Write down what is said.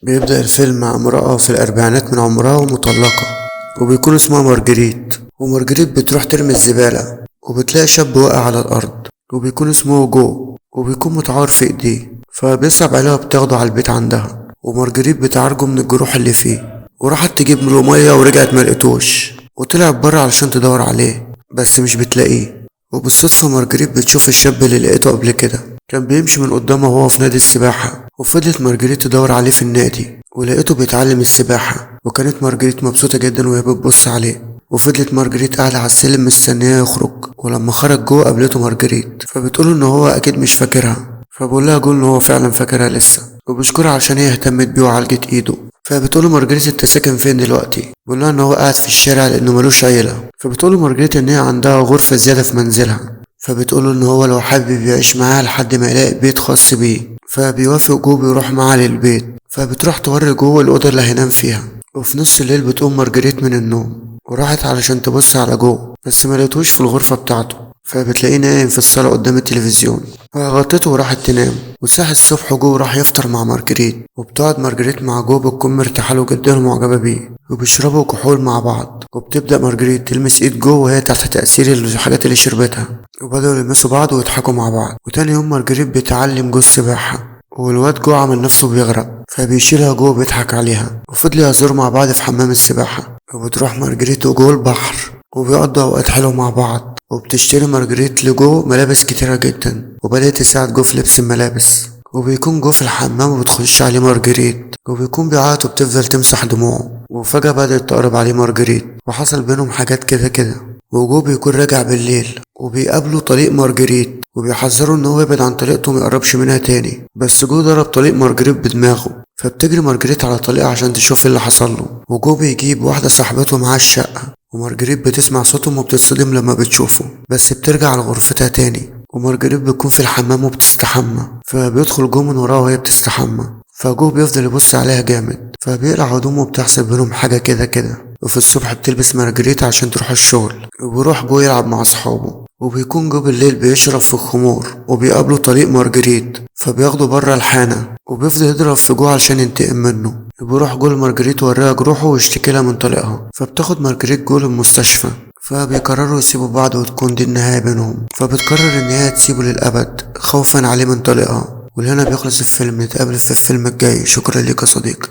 بيبدأ الفيلم مع امرأة في الأربعينات من عمرها ومطلقة، وبيكون اسمها مارجريت. ومارجريت بتروح ترمي الزبالة وبتلاقي شاب واقع على الأرض وبيكون اسمه جو، وبيكون متعور في ايديه، فبيصعب عليها وبتاخده على البيت عندها. ومارجريت بتعالجه من الجروح اللي فيه، وراحت تجيب له مية ورجعت ملقتوش، وطلعت بره علشان تدور عليه بس مش بتلاقيه. وبالصدفة مارجريت بتشوف الشاب اللي لقيته قبل كده، كان بيمشي من قدامها وهو في نادي السباحة. وفضلت مارجريت تدور عليه في النادي ولقيته بيتعلم السباحة، وكانت مارجريت مبسوطة جدا وهي بتبص عليه. وفضلت مارجريت قاعدة على السلم مستنياه يخرج، ولما خرج جو قابلته مارجريت، فبتقوله ان هو اكيد مش فاكرها، فبقول لها جو ان هو فعلا فاكرها لسه، وبشكرها عشان هي اهتمت بيه وعالجت ايده. فبتقوله مارجريت انت ساكن فين دلوقتي؟ بيقول لها ان هو قاعد في الشارع لانه ملوش عيلة. فبتقوله مارجريت ان هي عندها غرفة زيادة في منزلها، فبتقوله ان هو لو حابب يعيش معاها لحد ما يلاقي بيت خاص بيه، فبيوافق جو بيروح معاها للبيت. فبتروح توري جو الأوضة اللي هينام فيها. وفي نص الليل بتقوم مارجريت من النوم وراحت علشان تبص على جو، بس ما لقيتهوش في الغرفة بتاعته، فبتلاقيه نايم في الصالة قدام التلفزيون، فغطته وراحت تنام. وصحي الصبح جو راح يفطر مع مارجريت، وبتقعد مارجريت مع جو بتكون مرتاحة له جدا ومعجبة بيه، وبيشربوا كحول مع بعض. وبتبدأ مارجريت تلمس ايد جو وهي تحت تأثير الحاجات اللي شربتها، وبدأوا يلمسوا بعض ويضحكوا مع بعض. وتاني يوم مارجريت بتعلم جو السباحة، والواد جو عمل نفسه بيغرق، فبيشيلها جو وبيضحك عليها، وفضلوا يهزروا مع بعض في حمام السباحة. وبتروح مارجريت وجو البحر وبيقضوا أوقات حلوة مع بعض. وبتشتري مارجريت لجو ملابس كتيرة جدا، وبدأت تساعد جو في لبس الملابس. وبيكون جو في الحمام وبتخش عليه مارجريت، وبيكون بيعيط وبتفضل تمسح دموعه. وفجأة بدأت تقرب عليه مارجريت، وحصل بينهم حاجات كده كده. وجو بيكون راجع بالليل وبيقابله طليق مارجريت، وبيحذره ان هو يبعد عن طليقته وما يقربش منها تاني، بس جو ضرب طليق مارجريت بدماغه. فبتجري مارجريت على طليقها عشان تشوف اللي حصل له. وجو بيجيب واحدة صاحبته معاه الشقة، ومارجريت بتسمع صوتهم وبتتصدم لما بتشوفه، بس بترجع لغرفتها تاني. ومارجريت بتكون في الحمام وبتستحمى، فبيدخل جو من وراها وهي بتستحمى، فجو بيفضل يبص عليها جامد، فبيقلع هدومه وبتحصل بينهم حاجة كده كده. وفي الصبح بتلبس مارجريت عشان تروح الشغل، وبيروح جو يلعب مع أصحابه. وبيكون جو بالليل بيشرب في الخمور، وبيقابله طليق مارجريت، فبياخده بره الحانة وبيفضل يضرب في جو علشان ينتقم منه. وبيروح جو لمارجريت ووريها جروحه ويشتكي لها من طليقها، فبتاخد مارجريت جو للمستشفى، فبيقرروا يسيبوا بعض وتكون دي النهاية بينهم. فبتقرر إن هي تسيبه للأبد خوفا عليه من طليقها. ولهنا بيخلص الفيلم، نتقابل في الفيلم الجاي. شكرا لك يا صديقي.